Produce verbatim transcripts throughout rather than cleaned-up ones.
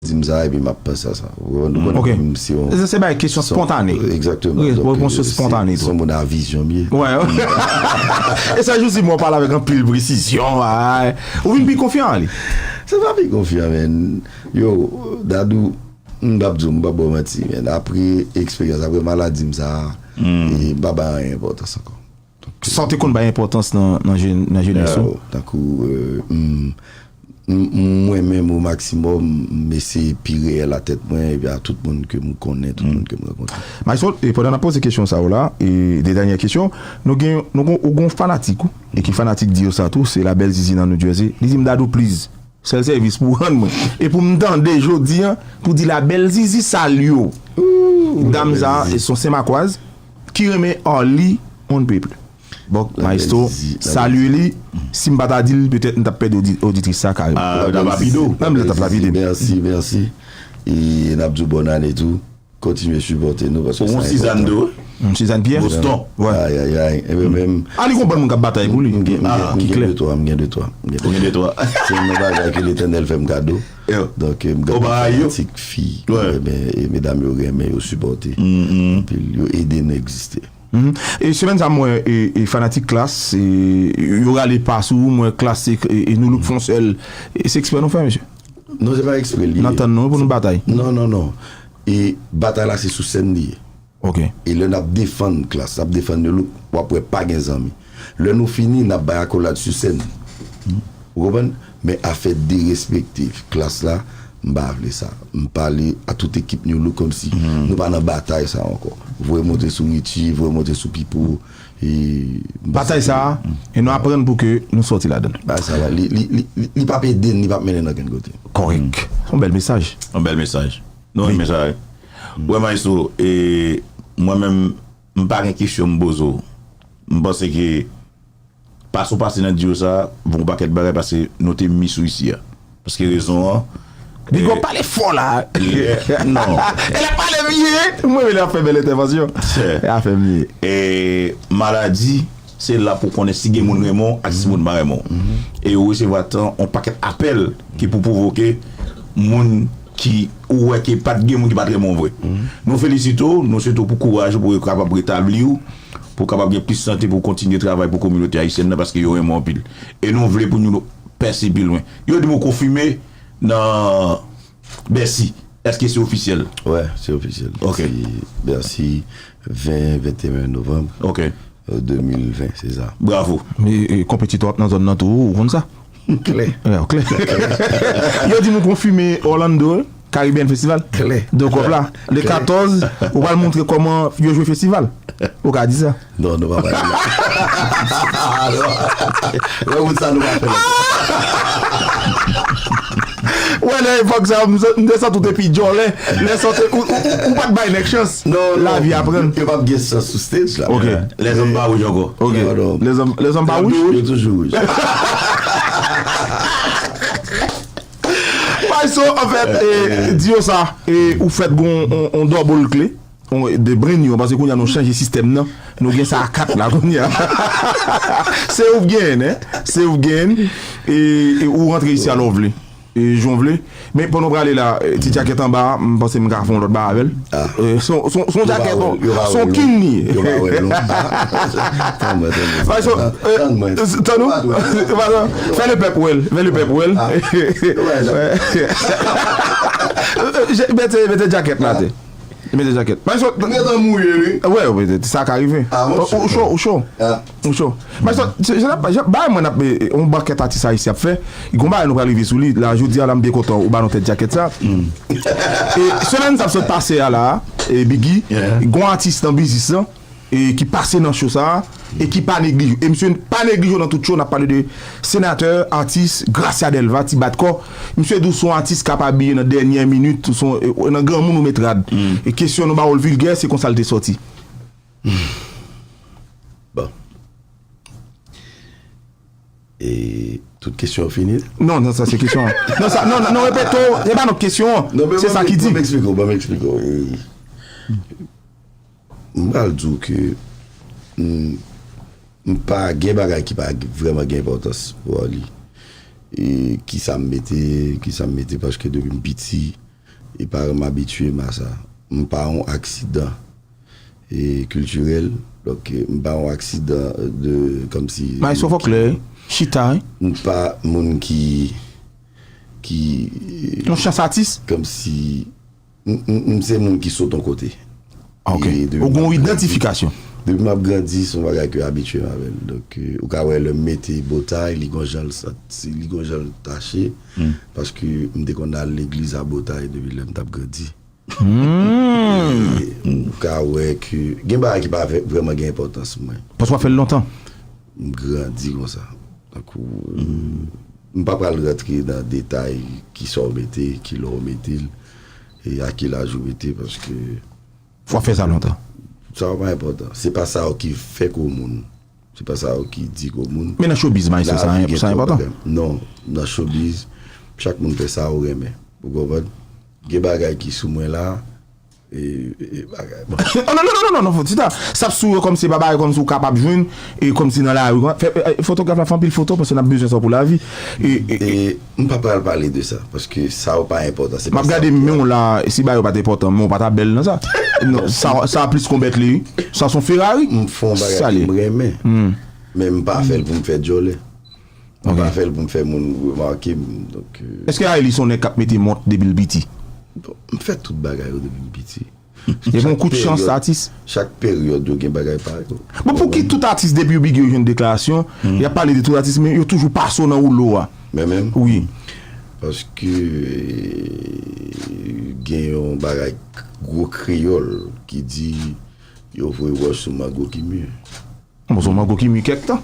di m sa, epi m ap panse a sa. Ou konprann? Ou konprann? Ok. M se yon Se se bagay kesyon se- spontane. Egzakteman. Wi, Donk, reponse euh, se- spontane se tou. Yon moun a vizyon m ye. Wè. E sa, Josie, mwen pale avèk anpil presizyon. Ay. Ou vin pi konfyan an li. Se pa pi konfyan, men. Yo, Dadou, m p ap di w, m p ap ba w manti, men. Apre eksperyans, apre maladi m sa, e m pa bay anyen enpòtans ankò. Sa w te konn bay enpòtans nan, nan, jen- nan jenès ou? Yo, tankou, euh, m- m- mwen menm o maksimòm, m eseye pi reyèl a tèt mwen epi a tout moun ke m konnen, tout moun ke m rankontre. Maestro, e pandan n ap poze kesyon sa yo la, e de dènyè kesyon, nou gen nou gon, ou gon fanatik ou, e ki fanatik di yo sa tou, se la bèl zizi nan New Jersey. Li di m, Dadou, please, sèl sèvis pou w rann mwen. E pou m tande jodi an, pou di la bèl zizi salye w. Dam sa, se yon Senmakwaz ki renmen Arly on people. Bon, maestro, salye li. Si m pa ta di l, petèt m t ap pèdi oditris sa kareman. Ah, w t ap lapide w. Menm lè t ap lapide. Mèsi, mèsi. E n ap di w bòn ane tou. Kontinye sipòte nou paske Ou gon sizàn tou. M Sizàn Pyè. Boston. Wè. Ayayay. Enben menm. A li gon bann moun k ap batay pou li. M gen m Ah, gen- m ki gen klè. De twa, m gen de twa. M gen Ou gen de twa. Se yon bagay ke Letènèl fè m kado. Yo. Donk, m Ou ba yo. Fanatik fi. Wè. Enben, e medam yo renmen, yo sipòte. Anpil, yo ede nou egziste. Mhm. E semèn sa, mwen, e, e fanatik Klass, e, yo rale pa sou ou, mwen, Klass, e, e, e nou look fon sèl. E se ekspre nou fè, mesye? Non, se pa ekspre li. Nan tann nou pou nou batay. Non, non, non. E batay la, se sou sèn li ye. Ok. E lè n ap defann Klass, n ap defann nou look, w ap wè pa gen zanmi. Lè nou fini, n ap bay akolad sou sèn. Ou konprann? Men afè derespekte Klass la, m pa vle sa. M pale a tout ekip New Look kòmsi nou pa nan batay sa ankò. Voye monte sou Richie, voye monte sou Pipo. E Batay sa, e nou aprann pou ke nou sòti ladan l. Bagay sa, li, li, li, li, li p ap ede n, li p ap mennen n ankenn kote. Kòrèk. Se yon bèl mesaj. Yon bèl mesaj. Nou renmen sa, wi. Wè, maestro, e mwen menm, m pa gen kesyon m poze w. M panse ke pase w pase nan di yo sa, voye yon pakèt bagay paske nou te mis ou isi a. Paske rezon an, Bigo e, pale fò la. Non. E l ap pale byen. Mwen, men l ap fè bèl entèvansyon. Chè. E afè m ye. E maladi, se la pou konnen si gen moun renmen w ak si moun pa renmen w. E ou resevwa tan yon pakèt apèl ki pou pwovoke moun ki ou wè ke pa t gen moun ki pa t renmen w vre. Nou felisite w, nou swete w pou kouraj ou pou w kapab retabli w, pou w kapab gen plis sante pou w kontinye travay pou kominote ayisyèn nan paske yo renmen w anpil. E nou vle pou nou pèse pi lwen. Yo di m ou konfime nan Bèsi. Èske se ofisyèl? Wè, se ofisyèl. Ok. Se Bèsi ven, venteyen novanm, Ok. euh, de mil ven, se sa. Bravo. E, e konpetitè w ap nan zòn nan tou, ou konn sa? Klè. Wè, klè. Yo di m ou konfime Orlando, Caribbean Festival. Klè. Donk, w ap la, le katòz, ou pral montre kòman yo jwe festival. Ou ka di sa. Non, nou pa pale la. Wè, wout sa nou pa fè la. Wè, nan epòk sa, m m te santi w te pi djòlè. Lè sa w te, ou, ou, ou, ou pa t bay nèg chans. Non, non. Lavi aprann. Yo p ap gen sans sou stage la. Ok. Lèzòm pa wouj ankò. Ok. Non, non. Lèzòm, lèzòm pa wouj. Yo toujou wouj. Maestro, an fèt, e, di yo sa, e, ou fèt gon on, on double kle. On, de brenn yo, paske kounye a nou chanje sistèm nan. Nou gen sa a kat la kounye a. Se ou k genyen, hein? Se ou k genyen. E, e ou rantre isi a lè w vle. E jan w vle. Men pandan w prale la, e, ti djakèt anba a, m panse m ka fè yon lòt bagay avè l. Ah. E, son, son, son Yo pa djakèt, wè l, yo pa son wè l, kin li ye. Yo pa wè l, non. Ah, tann mwen, tann mwen. Maestro, e, Tann mwen. Tann ou? Fè le pèp wè l. Fè le pèp wè l. Yo pa wè l. Mete, mete djakèt la, te. Mete djakèt. Maestro, Mwen tan mouye, wi. Wè, wè, sa ka rive. Ah, bon, Ou, ou cho, ou cho. Ah. Ou cho. Maestro, se, se, se, bay mwen ap, e, yon pakèt atis ayisyen ap fè. Gon bagay nou pral rive sou li. La, jodi a, la, m byen kontan ou ba nou tèt djakèt sa. E, semèn sa ap sot pase a la, e, Biggie, Yeah. gon atis nan biznis lan, e, ki pase nan show sa, e ki pa neglije. E misye pa neglije nan tout show, n ap pale de senatè, atis, Gracia Delva, Ti Bat Kò. Misye di w se yon atis k ap abiye nan dènyè minit, ou se yon, e, nan granmoun ou met rad. E kesyon nou ba w l vilgè, se konsa l te sòti. Bon. E tout kesyon yo fini? Non, non, sa se kesyon an. Non, sa, non, non, non, repete, se pa non kesyon an. Non, men Se sa ki di. Ban m eksplike w, ban m eksplike w. E, m pral di w ke m, m pa gen bagay ki pa vrèman gen enpòtans pou Arly. E kisa m mete, kisa m mete, paske depi m piti, E paran m abitye m a sa. M pa yon aksidan e kiltirèl. Donk, e, m pa yon aksidan de, kòmsi, Maestro, fò klè, wi. Chita, wi. M pa moun ki, ki, Yon chans atis? Kòmsi, m, m, m se moun ki sot yon kote. Ah, ok. E depi Ou m gen yon ap grandi, idantifikasyon. Depi m ap grandi, se yon bagay ke abitye m avè l. Donk, e, ou ka wè lè m mete botay, li gon jan l santi, li gon jan l tache. Paske m te konn al legliz a botay depi lè m t ap grandi. E, ou ka wè ke gen bagay ki pa vre- vrèman gen enpòtans pou mwen. Paske w ap fè l lontan. M grandi konsa. Tankou, m pa pral rantre nan detay ki sa w mete, ki lè w mete l, e a ki laj ou mete, paske Fò w fè sa lontan. Sa pa enpòtan. Se pa sa yo ki fè ke w moun. Se pa sa yo ki di ke w moun. Men nan showbiz, maestro, sa, Lavi gen sa twòp enpòtan. Bagay. Non, nan showbiz, chak moun fè sa yo renmen. Ou konprann? Gen bagay ki sou mwen la, e, e bagay. Bon. Oh, non, non, non, non, non, non, Tita. Sa ap sou yo kòmsi bagay kòmsi ou kapab jwenn, e kòmsi nan lari. Fè, e, fotograf la fè anpil foto, paske n ap bezwen sa pou lavi. E, e, E m pa pral pale de sa, paske sa yo pa enpòtan. Se M ap pa sa gade yo men w la, si bagay yo pa t enpòtan, men w pa t ap bèl nan sa. Non, sa, sa plis konbèt li. Sa s on Ferrari. M fè yon bagay Salye. Ke m renmen. Men m pa fè l pou m fè djòlè. M Ok. Pa fè l pou m fè moun remake m. Donk, euh, Èske Arely s on nèg k ap mete mont depi l piti? Bon, m fè tout bagay yo depi m piti. E bon kout chans peryòd- atis. Chak peryòd yo gen bagay pa yo. Bon, pou ki tout atis depi yo bigye yo jwenn deklarasyon, y ap pale de tout atis, men yo toujou pase w nan woulo a? Men menm, Wi. Paske, euh, gen yon bagay gwo kreyòl ki di yo voye wòch sou mango ki mi. Bon, se mango ki mi kèk tan.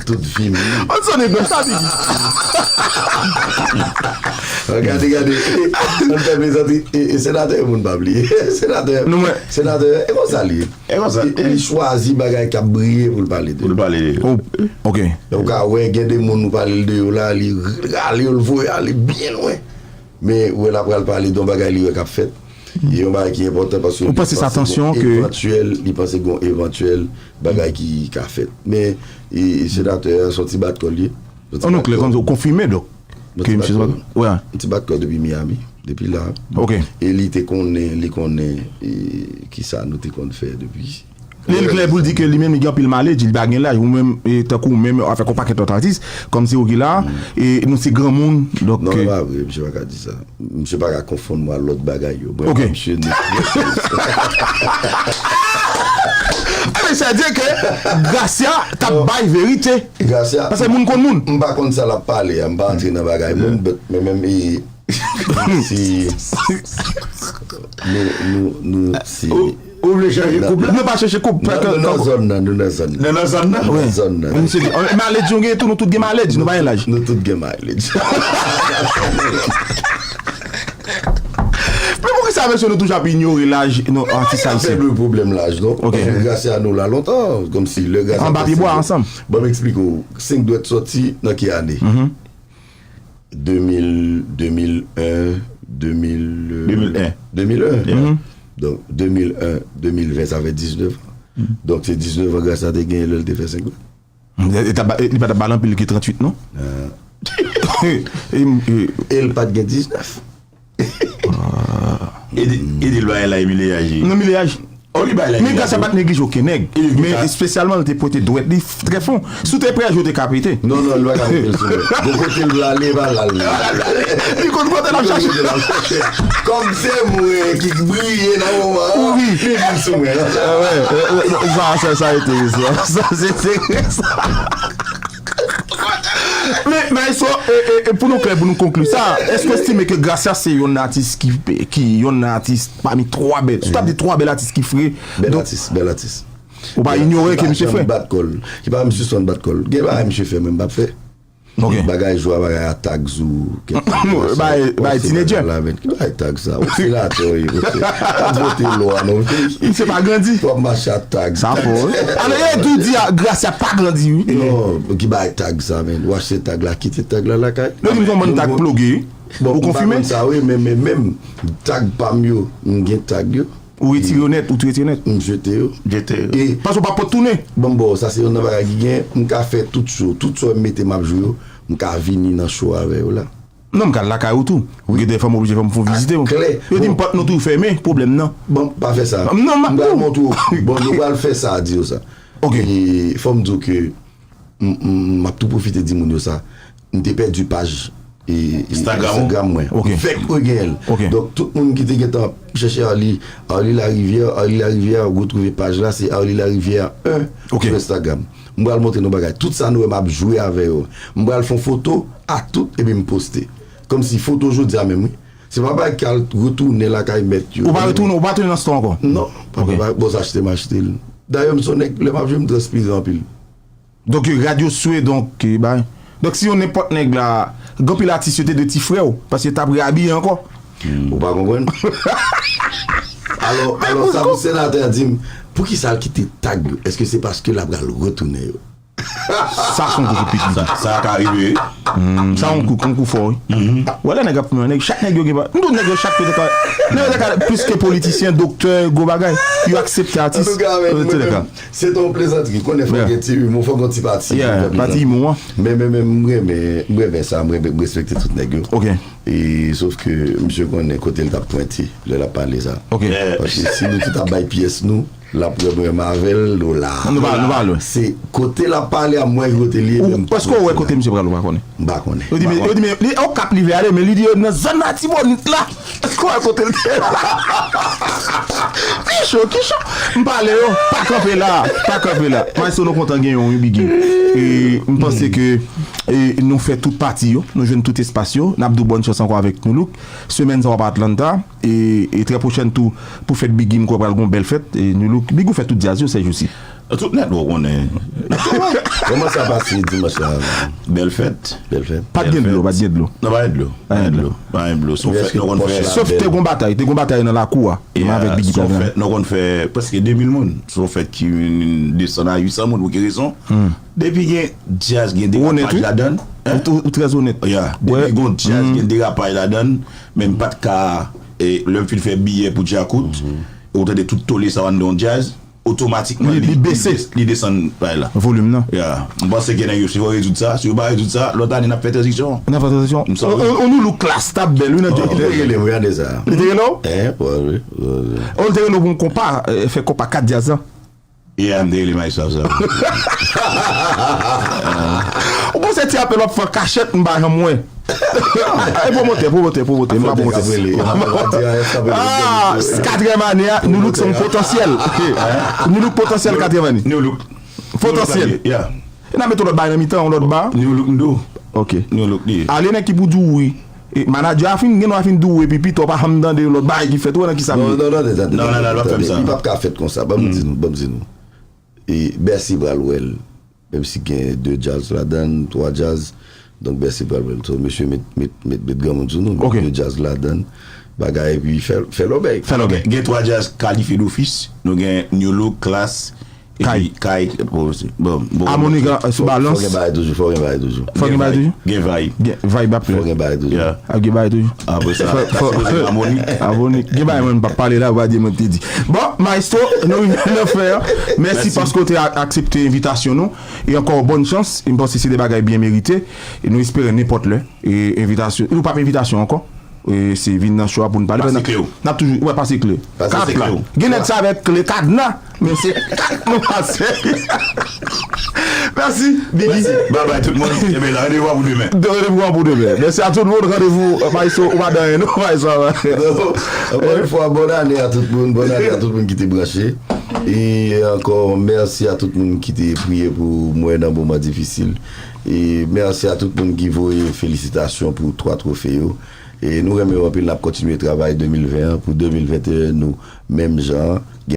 Tout vi m. An sonn e sa di. Gade, gade. An fè plezantri. E, e senatè yo moun pa bliye. Senatè. Non, mwen- Senatè, e konsa li ye. E konsa. Li chwazi bagay k ap briye pou l pale de. Pou l pale de yo. Oh, ok. Ou ka wè gen de moun ou pale de yo la, li rale yo, l voye ale byen lwen. Men ou wè l ap pral pale de yon bagay li wè k ap fèt. E yon bagay ki enpòtan paske Ou panse sa tansyon ke evantyèl, li panse gen yon evantyèl bagay ki ka fèt. Men e, e senatè a se yon ti bat kò l ye. An nou klè kòmsi ou konfime donk. Ke misye se pa. Wè. Yon ti bat kò depi Miami, depi la. Ok. E li te konnen, li konnen e, ki sa nou te konn fè depi. Li klè pou l di ke li menm li gen anpil maledi, li pa gen laj. Ou menm, e, tankou ou menm, avèk yon pakèt lòt atis, kòmsi ou ki la, e nou se granmoun, donk. Non, e, e pa vre, misye pa ka di sa. Misye pa ka konfonn mwen ak lòt bagay yo. Mwen, Ok. Misye ne. Men sa di ke Gracia t ap bay verite. Gracia, Paske moun konn moun. M pa konn sa l ap pale a, m pa antre nan bagay moun, but, men menm e, si nou, nou, nou, si Ou, ou vle chanje koup la? Nou pa chèche koup. Nan, nou nan zòn nan, nou nan zòn nan. Nan, nan zòn nan? Wi. Nan zòn nan. Misye di, oh, maledi, nou gen tou, nou tout gen maledi, nou pa gen laj. Nou tout gen maledi. Men poukisa mesye nou toujou ap inyore laj nou atis Fè ayisyen? Pwoblèm laj, non? Ok. Gracia nou la lontan, kòmsi lè Gracia. Anba pye bwa ansanm. Bon, m eksplike w. Senk dwèt soti nan ki ane? De mil, de mil en, de mil, euh, De mil en. De mil en. Yeah. Donk, de mil en, de mil ven, sa fè diznèf an. Donk, se diznèf an Gracia te genyen lè l te fè senk dwèt. Li pa t ap ba l anpil ke tranntuit, non? Ah. E, e, E l pa t gen diznèf. Ede, ede l bagay la, Emile Yaji. Nan milye laj. Oh, li bay la. Men Gracia pa t neglije okenn nèg. Men espesyalman, l te pote dwèt li f- trè fon. Si w te prè, je w te ka pete. Non, non, l pa ka mete l sou mwen. Bon, kote l prale, pa la l. Li konn kote l ap chache. Kòm se mwen ki briye nan moman an, Wi. Li vin sou mwen. Ah, wè, wè, wè, sa, sa, sa enteresan. Sa, se enteresan. Men, Maestro, e, e, e pou nou klè, pou nou konkli sa, èske w estime ke Gracia se yon atis ki, ki yon atis pami twa bèl, si w t ap di twa bèl atis ki fre, Bèl donk, atis, bèl atis. Ou pa inyore ke misye fè? Bat kòl. Ki pa misye sispann bat kòl. Gen bagay misye fè, men m p ap fè. Ok. Bagay jou a, bagay a tags ou, kèk Bagay, bagay teenager. Ki bagay tags sa? Ou senatè, wi, ok. Ap vote lwa, non. Misye pa grandi. W ap mache a tags. Sa fò, wi. Alò, e tou di a, Gracia pa grandi, wi. Non, ki bagay tags sa, men. W achte tags la, kite tags la lakay. Yo di m konn tag ploge, wi. Bon, Ou m pa konfime? Konn sa, wi, men, men, men, tags pa m yo, m gen tags yo. Ou retire yo nèt, ou tou retire nèt. M jete yo. Jete yo. E Paske w pa pot tounen. Bon, bon, sa se yon nan bagay ki gen, m ka fè tout show, tout show m mete m ap jwe yo, m ka vini nan show avè yo la. Non, m ka al lakay ou tou. Gen de fwa m oblije fè m fon vizite w. Klè. Yo di m pòt nou tou fèmen, pwoblèm nan. Bon, pa fè sa. Non, m ap di w. M pral montre w. Bon, nou pral fè sa, di yo sa. Ok. E fò m di w ke m, m, m ap tou pwofite di moun yo sa. M te pèdi paj e, e, Instagram ou? Instagram mwen. Ok. M fèk regenyen l. Ok. Donk, tout moun ki te gentan ap chèche Arly, Arly Larivière, Arly Larivière, ou retwouve paj la, se Arly Larivière un Ok. sou Instagram. M pral montre nou bagay. Tout sa nou wè m ap jwe avè yo. M pral fè yon foto a tout epi m poste. Kòmsi foto jodi a menm, wi. Se pa bagay k al retounen lakay mèt yo. Ou pa retounen, ou pa retounen nan store ankò? Non. Ok. Bon, sa achte m achte l. Dayè, m se yon nèg, lè m ap jwe, m transpire anpil. Donk, yo rad yo swe, donk, e, bay. Donk, si yon nenpòt nèg la, gen anpil atis yo te dwe ti frè w, paske yo t ap reabiye ankò. Ou pa konprann? Alò, alò, sa pou senatè a di m, poukisa l kite tag yo? Èske se paske l ap pral retounen yo? Sa se yon gwo kout pik li. Sa, sa ka rive. Hmm, sa yon kou, yon kou fò, wi. Wè, lè nèg ap tounen, nèg, chak nèg yo gen pa, m di w nèg yo chak yo te ka, nèg yo te ka plis ke politisyen, doktè, gwo bagay. Yo aksepte atis. Antouka, men, mwen menm, se te yon plezantri. Konnen fò gen ti imou, fò gen ti pati imou. Pati imou an. Men, men, men, m renmen, m renmen sa, m renmen, m respekte tout nèg yo. Ok. E, sof ke misye konnen kote l t ap pwente, lè l ap pale sa. Ok. Paske si nou tout ap bay pyès nou, l ap wè mwen avè l, nou la. Nou pa, nou pa lwen. Se kote l ap pale a, m wè kote l ye, men m pa konn. Èske w wè kote misye pral, ou pa konnen? M pa konnen. Yo di, men, yo di, men, li, o Kap li vle ale, men li di yo nan zòn Latibonit la. Èske w wè kote l te? Ki cho, ki cho. M pale yo, pa kanpe la, pa kanpe la. Maestro, nou kontan gen yon, wi, Biggie. E m panse ke, e, nou fè tout pati yo, nou jwenn tout espas yo. N ap di w bòn chans ankò avèk Nou Look. Semèn sa w ap Atlanta. E, e trè pwochèn tou, pou fèt Biggie, m kwè pral gon bèl fèt. E Nou Look, Biggie ou fè tout djaz yo, sèjousi. Tout nèt, ou konnen. Kòman sa pase dimanch la? Bèl fèt. Bèl fèt. Pa t gen dlo, pa t gen dlo. Non, pa gen dlo. Pa gen dlo. Pa gen dlo. Se yon fèt nou konn fè. Sof te gon batay, te gon batay nan lakou a. Menm avèk Biggie. Se yon fèt nou konn fè prèske de mil moun. Se yon fèt ki desann a uit san moun pou ki rezon? Depi gen djaz, gen derapaj ladan l. Ou, ou trè onèt. Depi gon djaz, gen derapaj ladan l. Men m pa t ka, e, lè m fin fè biyè pou Djakout, ou tande tout tole sa w anndan yon djaz, otomatikman li, li, li bese, li desann bay la. Volim nan. Ya. M panse ke nèg yo, si yo rezoud sa, si yo pa rezoud sa, lòt ane n ap fè tranzisyon. N ap fè tranzisyon. On, on, on Nou Look Klass t ap bèl, wi, nan djaz. Li te rele m, gade sa. Li te rele w? Eh, wi, wi, wi. Oh, li te rele w pou yon konpa, eh, fè konpa kat djaz lan. Yeah, m te rele Maestro ap sa. Ou panse ti apèl w ap fè an kachèt, m pa janm wè. E pwomotè, pwomotè, pwomotè, m pa pwomotè. Ah, katriyèm ane a, Nou Look se yon potansyèl. Nou Look potansyèl katriyèm ane. Potansyèl. N a met yon lòt bagay nan mitan, yon lòt ba. New Look m di w. Ok. New Look li ye. Ale nèg ki pou di w wi. E, manadjè a fin, gen dwa fin di w wi, epi pita w pa janm tande yon lòt bagay ki fèt, ou wè nan kisa m ye. Non, non, non, non, non, non, l ap fè m sa. Li p ap ka fèt konsa, ban m di nou, ban m di nou. E, Bercy pral wè l. Menm si gen de djaz ladan l, twa djaz, donk Bercy pral wè l. So, mesye met, met, met, met granmoun sou nou, met de djaz ladan l, bagay, epi fè, fè lòbèy. Fè lòbèy. Gen, gen twa djaz kalifye dofis, nou gen New Look, Klass, Kay. Epi Kay, bon, bon, bon. Amoni sou balans. Fò gen bagay toujou, fò gen bagay toujou. Fò gen bagay toujou? Gen vibe. Gen vibe ap fè. Fò gen bagay toujou. Yeah. Ap gen bagay toujou. Apre sa, fò, fò, amoni. Amoni. Gen bagay mwen pa pale la, ou pa di mwen te di. Bon, Maestro, nou rive nan fen an. Mèsi paske w te a-, aksepte envitasyon nou. E ankò, bòn chans. E m panse se de bagay byen merite. E nou espere nenpòt lè. E envitasyon. Nou p ap envitasyon ankò. E se vin nan show a pou n pale. Pase kle w. N ap toujou, wè, pase kle. Pase kat la. Gen nèg sa avèk kle kadna, men se kat nou pase. Mèsi, Biggie. Mèsi. Bye bye tout moun. Ebyen, la, randevou an pou demen. De, randevou an pou demen. Mèsi a tout moun. Randevou, euh, Maestro, ou pa dan anyen, non, Maestro. Non, ankò yon fwa, bòn ane a tout moun. Bòn ane a tout moun ki te branche. E ankò, mèsi a tout moun ki te priye pou mwen nan moman difisil. E mèsi a tout moun ki voye felisitasyon pou twa twofe yo. E nou renmen w anpil, n ap kontinye travay de mil ven an pou de mil venteyen, nou menm jan an.